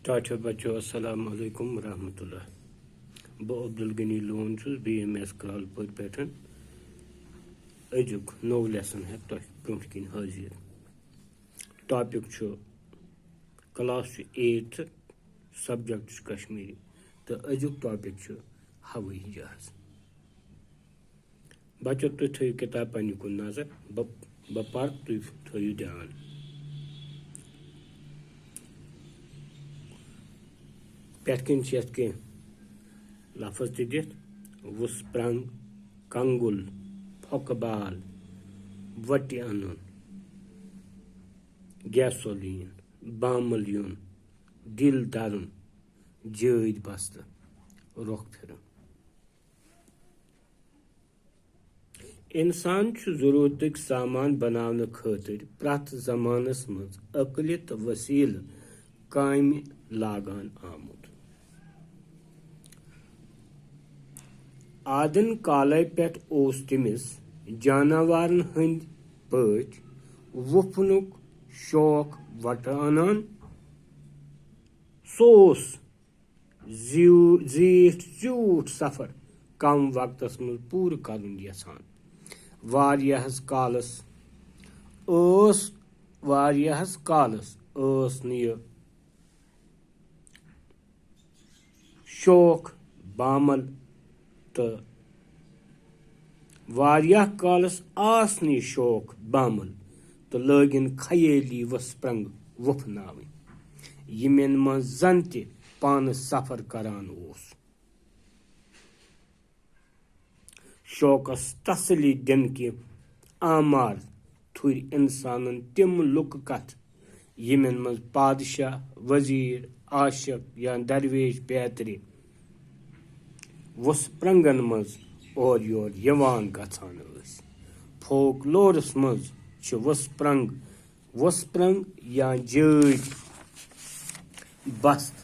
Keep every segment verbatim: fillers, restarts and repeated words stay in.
ٹاٹھیو بچو، السلام علیکم ورحمۃ اللہ۔ بہٕ عبدالغنی لون چھُس بی ایم ایس کرالپور پٮ۪ٹھ۔ أزیُک نوٚو لیسن ہٮ۪تھ تۄہہِ برٛونٛٹھ کِنۍ حٲضِر۔ ٹاپِک چھُ، کلاس چھُ ایٹتھ، سبجیکٹ چھُ کشمیٖری، تہٕ أزیُک ٹاپِک چھُ ہوٲیی جہاز۔ بچو، تُہۍ تھٲیِو کِتاب پننہِ کُن نظر، بہٕ بہٕ پرٕ، تُہۍ تھٲیِو دیان۔ پٮ۪ٹھ کِنۍ چھِ یَتھ کینٛہہ لفظ تہِ دِتھ: وُژھ پرٛنٛگ، کنٛگُل، پھۄکہٕ بال، وَٹہِ اَنُن، گیسولیٖن، بامُل یُن، دِل دَرُن، جٲدۍ بستہٕ، رۄخ پھِرُن۔ اِنسان چھُ ضروٗرتٕکۍ سامان بناونہٕ خٲطرٕ پرٛٮ۪تھ زمانس منٛز عقلہِ تہٕ وسیلہٕ کامہِ لاگان آمُت۔ آدن کالے پٮ۪ٹھ اوس تٔمِس جاناوارن ہٕنٛدۍ پٲٹھۍ وُپھنُک شوق وۄٹہٕ انان۔ سُہ اوس زیو-، زیٖٹھ زیوٗٹھ سفر کم وقتس منٛز پوٗرٕ کرُن یژھان۔ واریاہس کالس ٲس، واریاہس کالس ٲس نہٕ یہِ شوق بامل تہٕ واریاہ کالس آس نہٕ یہِ شوق بامل تہٕ لٲگِن خیٲلی وُژھ پرٛنٛگ وُپھناوٕنۍ، ییٚمٮ۪ن منٛز زن تہِ پانہٕ سفر کران اوس۔ شوقس تسلی دِنہٕ کہِ آمار تھُرۍ اِنسانن تِم لُکہٕ کتھٕ، یِمن منٛز پادشاہ، وزیٖر، عاشق یا درویش بیترِ وُژھ پرٛنٛگن منٛز اورٕ یور یِوان گژھان ٲسۍ۔ فوک لورس منٛز چھِ وُژھ پرٛنٛگ، وُژھ پرٛنٛگ یا جٲدۍ بست،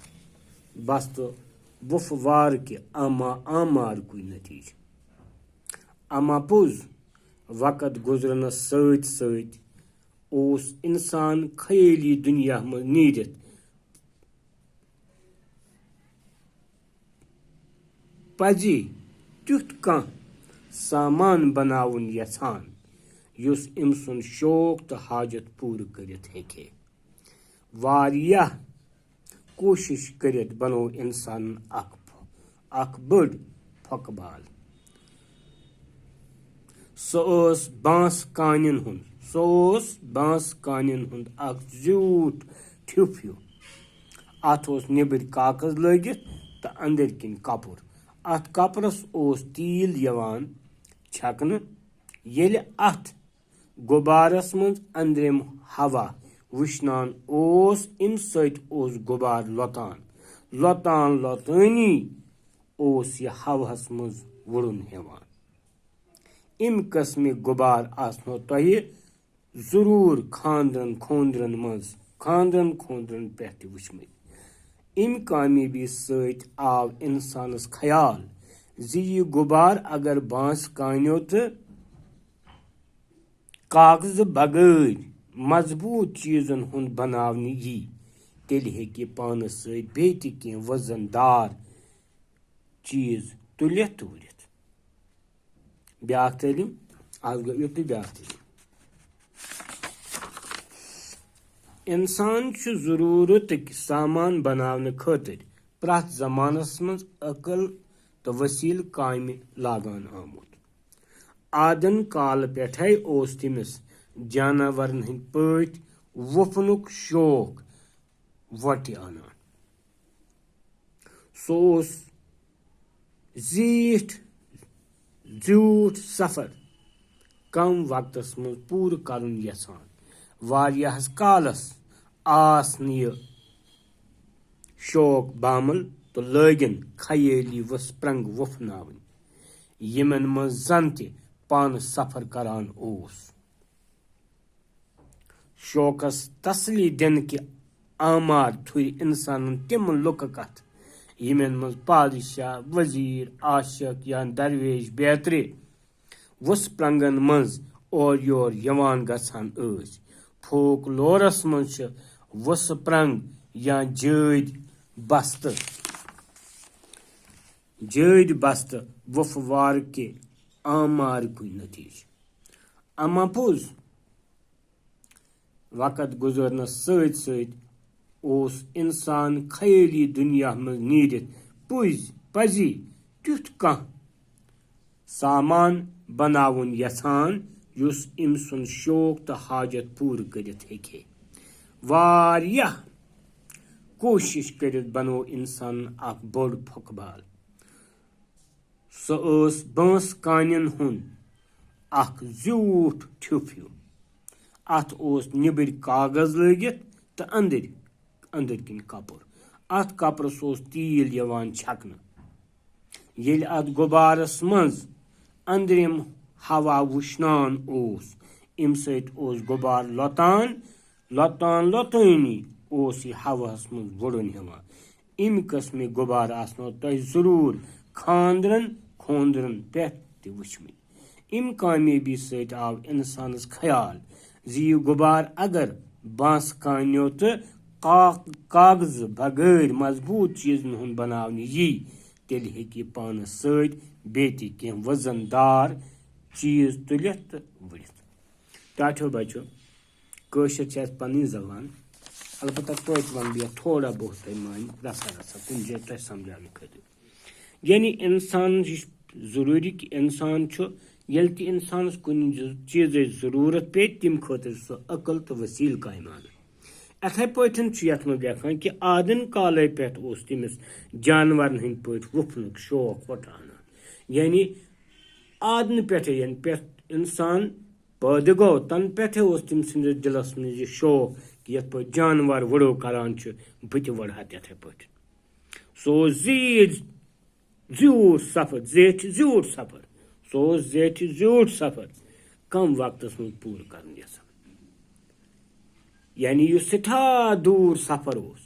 بستہٕ وُپھ وارٕ کہِ آما-، آمارکُے نتیجہٕ۔ اما پوٚز، وقت گُزرنس سۭتۍ سۭتۍ اوس انسان خیٲلی دُنیا منٛز نیٖرِتھ پزی تیُتھ کانٛہہ سامان بناوُن یژھان، یُس أمۍ سُنٛد شوق تہٕ حاجت پوٗرٕ کٔرِتھ ہیٚکہِ۔ واریاہ کوٗشِش کٔرِتھ بنوو اِنسانن اکھ پھۄ-، اکھ بٔڑ پھۄکہٕ بال۔ سُہ ٲس بانٛس کانٮ۪ن ہُنٛد، سُہ اوس بانٛس کانٮ۪ن ہُنٛد اکھ زیوٗٹھ ٹھیوٚپھ ہیوٗ۔ اَتھ اوس نیٚبٕرۍ کاکز لٲگِتھ تہٕ أنٛدٕرۍ کِنۍ کپُر۔ اَتھ کپرس اوس تیٖل یِوان چھکنہٕ۔ ییٚلہِ اَتھ غُبارس منٛز أنٛدرِم ہوا وٕشنان اوس، اَمہِ سۭتۍ اوس غُبار لۄتان۔ لۄتان لۄتٲنی اوس یہِ ہوہس منٛز وُڑُن ہٮ۪وان۔ اَمہِ قٕسمٕکۍ غُبار آسنو تۄہہِ ضروٗر خانٛدرن خوٗنٛدرن منٛز، خانٛدرن خوٗنٛدرن پٮ۪ٹھ تہِ وٕچھمٕتۍ۔ اَمہِ کامیٲبی سۭتۍ آو اِنسانس خیال زِ یہِ غُبار اگر بانٛس کانیو تہٕ کاغذٕ بغٲرۍ مضبوٗط چیٖزن ہُنٛد بناونہٕ یی، تیٚلہِ ہیٚکہِ یہِ پانس سۭتۍ بیٚیہِ تہِ کینٛہہ وزن دار چیٖز تُلِتھ تہٕ وُرِتھ۔ بیٛاکھ تعلیٖم، از گوٚو یُتُے بیٛاکھ تعلیٖم۔ اِنسان چھُ ضروٗرتٕکۍ سامان بناونہٕ خٲطرٕ پرٛٮ۪تھ زمانس منٛز عقل تہٕ وسیلہٕ کامہِ لاگان آمُت۔ آدن کالہٕ پٮ۪ٹھے اوس تٔمِس جاناورن ہٕنٛدۍ پٲٹھۍ وُپھنُک شوق وۄٹہِ انان۔ سُہ اوس زیٖٹھ، زیوٗٹھ سفر کم وقتس منٛز پوٗرٕ کرُن یژھان۔ واریاہس کالس آس نہٕ یہِ شوق بامل تہٕ لٲگِن خیٲلی وُژھ پرٛنٛگ وُپھناوٕنۍ، یِمن منٛز زن تہِ پانہٕ سفر کران اوس۔ شوقس تسلی دِنہٕ کہِ آمار تھُرۍ اِنسانن تِم لُکہٕ کتھٕ، یِمن منٛز پادشاہ، وزیٖر، عاشق یا درویش بیترِ وُژھ پرٛنٛگن منٛز اورٕ یور یِوان گژھان ٲسۍ۔ فوک لورس منٛز چھِ وُژھ پرٛنٛگ یا جٲدۍ بستہٕ، جٲدۍ بستہٕ وۄپھٕ وارٕ کہِ آمار کُے نتیجہٕ۔ اما پوٚز، وقت گُزرنس سۭتۍ سۭتۍ اوس انسان خیٲلی دُنیا منٛز نیٖرِتھ پُزۍ پزی تیُتھ کانٛہہ سامان بناوُن یژھان، یُس أمۍ سُنٛد شوق تہٕ حاجت پوٗرٕ کٔرِتھ ہیٚکہِ ہے۔ واریاہ کوٗشِش کٔرِتھ بنوو انسانن اکھ بوٚڑ پھۄکہٕ بال۔ سۄ ٲس بانٛس کانٮ۪ن ہُنٛد اکھ زیوٗٹھ ٹھیوٚپھ ہیوٗ۔ اتھ اوس نیٚبٕرۍ کاغذ لٲگِتھ تہٕ أنٛدٕرۍ، أنٛدٕرۍ کِنۍ کپُر۔ اتھ کپرس اوس تیٖل یِوان چھکنہٕ۔ ییٚلہِ اتھ غُبارس منٛز أنٛدرِم ہوا وُشنان اوس، امہِ سۭتۍ اوس غُبارٕ لۄتان، لۄتان لۄتٲنی اوس یہِ ہوہس منٛز وُڈُن ہٮ۪وان۔ امہِ قٕسمٕکۍ غُبارٕ آسنو تۄہہِ ضروٗر خانٛدرن خوٗنٛدرن پٮ۪ٹھ تہِ وُچھمٕتۍ۔ امہِ کامیٲبی سۭتۍ آو انسانس خیال زِ یہِ غُبارٕ اگر بانٛسہٕ کانیو تہٕ کا-، کاغذٕ بغٲر مضبوٗط چیٖزن ہُنٛد بناونہٕ یی، تیٚلہِ ہیٚکہِ یہِ پانس سۭتۍ بیٚیہِ تہِ کینٛہہ وزن دار چیٖز تُلِتھ تہٕ وُڈِتھ۔ ٹاٹھیو بچو، کٲشِر چھِ اَسہِ پنٕنۍ زبان، البتہ توتہِ وَنہٕ بہٕ یَتھ تھوڑا بہت تۄہہِ معنی رژھا رژھا کُنہِ جایہِ تۄہہِ سمجھاونہٕ خٲطرٕ۔ یعنی انسان، یہِ چھُ ضروٗری کہِ انسان چھُ، ییٚلہِ تہِ انسانس کُنہِ چیٖزٕچ ضروٗرت پیٚیہِ، تَمہِ خٲطرٕ چھُ سُہ عقل تہٕ وسیٖلہٕ کامہِ اَنان۔ یِتھے پٲٹھۍ چھُ یَتھ منٛز لیکھان کہِ آدن کالے پٮ۪ٹھ اوس تٔمِس جانورن ہٕنٛدۍ پٲٹھۍ وُپھنُک شوق وۄٹھ اَنان۔ یعنی آدنہٕ پٮ۪ٹھے، یَنہٕ پٮ۪ٹھ انسان پٲدٕ گوٚو، تَنہٕ پٮ۪ٹھے اوس تٔمۍ سٕنٛدِس دِلس منٛز یہِ شوق کہِ یَتھ پٲٹھۍ جانور وُڈو کران چھُ، بہٕ تہِ وُڈٕ ہا تِتھے پٲٹھۍ۔ سُہ اوس زیٖٹھ زیوٗٹھ سفر، زیٹھِ زیوٗٹھ سفر۔ سُہ اوس زیٹھِ زیوٗٹھ سفر کم وقتس منٛز پوٗرٕ کرُن یژھان۔ یعنی یُس سٮ۪ٹھاہ دوٗر سفر اوس،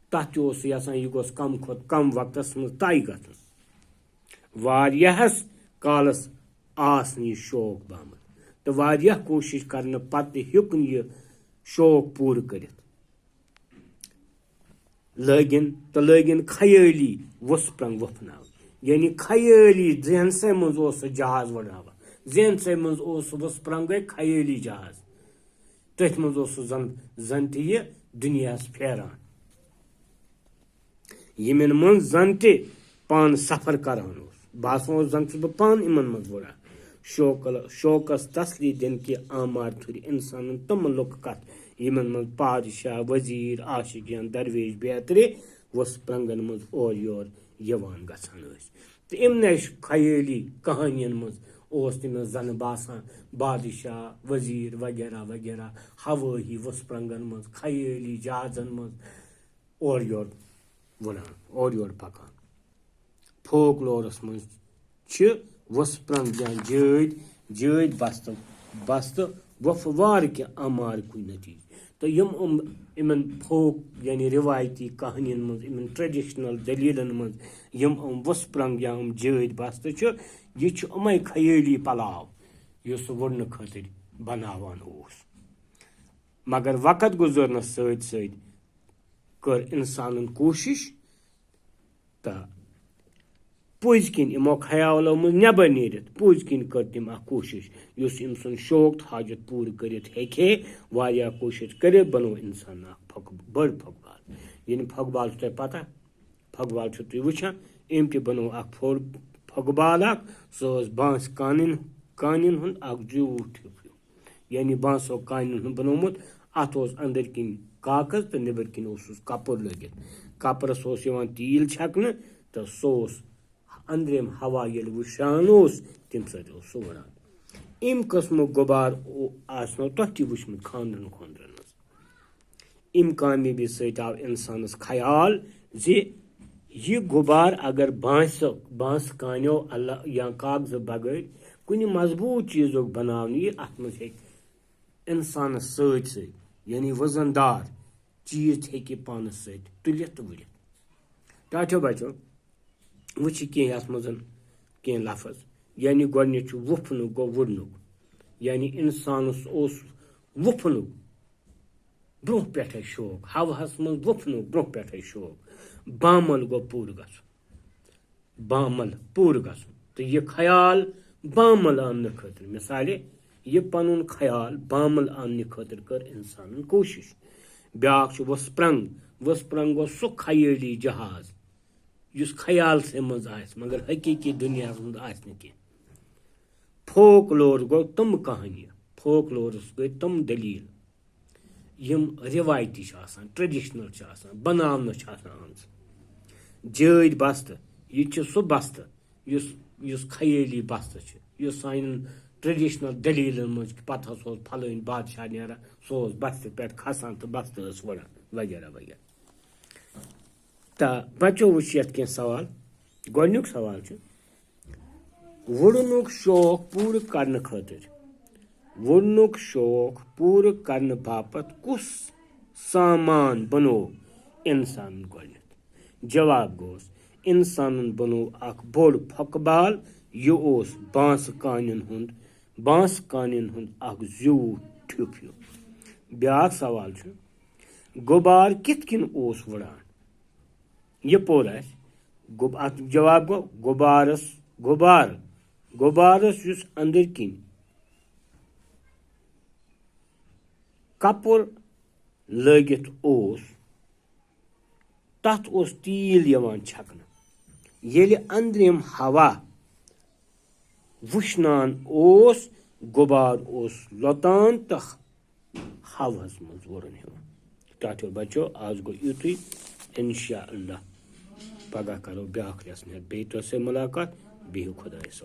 تتھ تہِ اوس سُہ یژھان یہِ گوٚژھ کم کھۄتہٕ کم وقتس منٛز طے گژھُن۔ واریاہس کالس آس نہٕ یہِ شوق بامُت تہٕ واریاہ کوٗشش کرنہٕ پتہٕ ہیوٚک نہٕ یہِ شوق پوٗرٕ کٔرِتھ۔ لٲگِن تہٕ لٲگِن خیٲلی وُژھ پرٛنٛگ وۄپھناوٕنۍ۔ یعنی خیٲلی ذہنسٕے منٛز اوس سُہ جہاز وُڈناوان۔ ذہنسٕے منٛز اوس سُہ وُژھ پرٛنٛگے خیٲلی جہاز۔ تٔتھۍ منٛز اوس سُہ زن، زن تہِ یہِ دُنیاہس پھیران۔ یِمن منٛز زن تہِ پانہٕ سفر کران اوس۔ باسان اوس زن چھُس بہٕ پانہٕ یِمن منٛز وُڈان۔ شوقل-، شوقس تسلی دِنہٕ کہِ آمار تھُرِ انسانن تِم لُکہٕ کتھ، یِمن منٛز پادشاہ، وزیر، عاشق یا درویش بیترِ وُژھ پرٛنٛگن منٛز اورٕ یور یِوان گژھان ٲسۍ۔ تہٕ یِمنٕے خیٲلی کہانین منٛز اوس تٔمِس زنہٕ باسان بادشاہ، وزیر وغیرہ وغیرہ ہوٲہی وُژھ پرٛنٛگن منٛز، خیٲلی جہازن منٛز اورٕ یور وُڈان، اورٕ یور پکان۔ فوک لورس منٛز چھِ وُژھ پرٛنٛگ یا جٲدۍ، جٲدۍ بستہٕ، بستہٕ وۄپھٕ وارٕ کہِ آمار کُے نتیجہٕ۔ تہٕ یِم یِم، یِمن فوک یعنی رِوایتی کہانین منٛز، یِمن ٹریڈیشنل دٔلیٖلن منٛز یِم یِم وُژھ پرٛنٛگ یا یِم جٲدۍ بستہٕ چھِ، یہِ چھُ یِمے خیٲلی پلاو یُس سُہ وُڈنہٕ خٲطرٕ بناوان اوس۔ مگر وقت گُزرنس سۭتۍ سۭتۍ کٔر انسانن کوٗشش تہٕ پٔزۍ کِنۍ یِمو خیالو منٛز نٮ۪بر نیٖرِتھ، پٔزۍ کِنۍ کٔر تٔمۍ اکھ کوٗشِش، یُس أمۍ سُنٛد شوق تہٕ حاجت پوٗرٕ کٔرِتھ ہیٚکہِ ہے۔ واریاہ کوٗشِش کٔرِتھ بنوو اِنسان اکھ پھۄکہٕ، بٔڑ پھۄکہٕ بال۔ یعنی پھۄکہٕ بال چھُ تۄہہِ پتہ، پھۄکہٕ بال چھُو تُہۍ وٕچھان، أمۍ تہِ بنوو اکھ پھوٚر پھۄکہٕ بال اکھ۔ سُہ ٲس بانٛس کانٮ۪ن، کانٮ۪ن ہُنٛد اکھ زیوٗٹھ ہیوٗ۔ یعنی بانٛسو کانٮ۪ن ہُنٛد بنوومُت۔ اتھ اوس أنٛدٕرۍ کِنۍ کاغذ تہٕ نیٚبٕرۍ کِنۍ اوسُس کپُر لٲگِتھ۔ کپرس اوس یِوان تیٖل چھکنہٕ تہٕ سُہ اوس أنٛدرِم ہوا ییٚلہِ وُشان اوس، تَمہِ سۭتۍ اوس سُہ وُڈان۔ اَمہِ قٕسمُک غُبار او-، آسنو تۄہہِ تہِ وُچھمُت خانٛدرن خانٛدرن منٛز۔ اَمہِ کامیٲبی سۭتۍ آو اِنسانس خیال زِ یہِ غُبار اگر بانٛسہٕ، بانٛسہٕ کانیو الگ یا کاغذٕ بغٲر کُنہِ مضبوٗط چیٖزُک بناونہٕ یی، اتھ منٛز ہیٚکہِ اِنسانس سۭتۍ سۭتۍ، یعنی وزن دار چیٖز تہِ ہیٚکہِ پانس سۭتۍ تُلِتھ تہٕ وُڈِتھ۔ ٹاٹھیو بچو، وۄنۍ چھِ کینٛہہ یَتھ منٛز کینٛہہ لفظ، یعنی گۄڈٕنیُک چھُ وُپھنُک، گوٚو وُڈنُک، یعنی اِنسانَس اوس وُپھنُک، برونٛہہ پٮ۪ٹھے شوق، ہوہس منٛز وُپھنُک برونٛہہ پٮ۪ٹھے شوق۔ بامل گوٚو پوٗرٕ گژھُن، بامل پوٗرٕ گژھُن۔ تہٕ یہِ خیال بامل اننہٕ خٲطرٕ، مثالے، یہِ پنُن خیال بامل اننہٕ خٲطرٕ کٔر انسانن کوٗشش۔ بیاکھ چھُ وُژھ پرنگ۔ وُژھ پرنگ گوٚو سُہ خیٲلی جہاز یُس خیالسٕے منٛز آسہِ، مگر حقیقی دُنیاہس منٛز آسہِ نہٕ کینٛہہ۔ فوک لور گوٚو تِم کہانی، فوک لورس گٔے تِم دٔلیٖل، یِم رِوایتی چھِ آسان، ٹریڈیشنل چھِ آسان، بناونہٕ چھِ آسان آمژٕ۔ جٲدۍ بستہٕ، یہِ تہِ چھُ سُہ بستہٕ یُس، یُس خیٲلی بستہٕ چھُ، یُس سانٮ۪ن ٹریڈیشنل دٔلیٖلن منٛز چھُ، پتہٕ ہسا اوس پھلٲنۍ بادشاہ نیران، سُہ اوس بستہِ پٮ۪ٹھ کھسان تہٕ بستہٕ ٲس وٕڑان، وغیرہ وغیرہ۔ تہٕ بچو، وٕچھ یتھ کینٛہہ سوال۔ گۄڈنیُک سوال چھُ، وُڑنُک شوق پوٗرٕ کرنہٕ خٲطرٕ، وُڑنُک شوق پوٗرٕ کرنہٕ باپتھ کُس سامان بنوو انسانن گۄڈنیتھ؟ جواب گوٚوس، انسانن بنوو اکھ بوٚڑ پھۄکہٕ بال، یہِ اوس بانسہٕ کانٮ۪ن ہُنٛد، بانسہٕ کانٮ۪ن ہُنٛد اکھ زیوٗٹھ ٹھیُپ ہیوٗ۔ بیاکھ سوال چھُ، غُبار کِتھ کٔنۍ اوس وُڑان؟ یہِ پوٚر اَسہِ۔ غُب-، اَتھ جواب گوٚو غُبارَس، غُبار، غُبارَس یُس أنٛدٕرۍ کِنۍ کَپُر لٲگِتھ اوس، تَتھ اوس تیٖل یِوان چھَکنہٕ۔ ییٚلہِ أنٛدرِم ہوا وُشنان اوس، غُبار اوس لۄتان تہٕ ہوہَس منٛز وُرُن ہیوان۔ ٹاٹھیو بچو، آز گوٚو یُتُے۔ انشاءاللہ پگاہ کرو بیٛاکھ lesson ہٮ۪تھ بیٚیہِ تۄہہِ سۭتۍ مُلاقات۔ بِہِو خۄدایَس حوالہٕ۔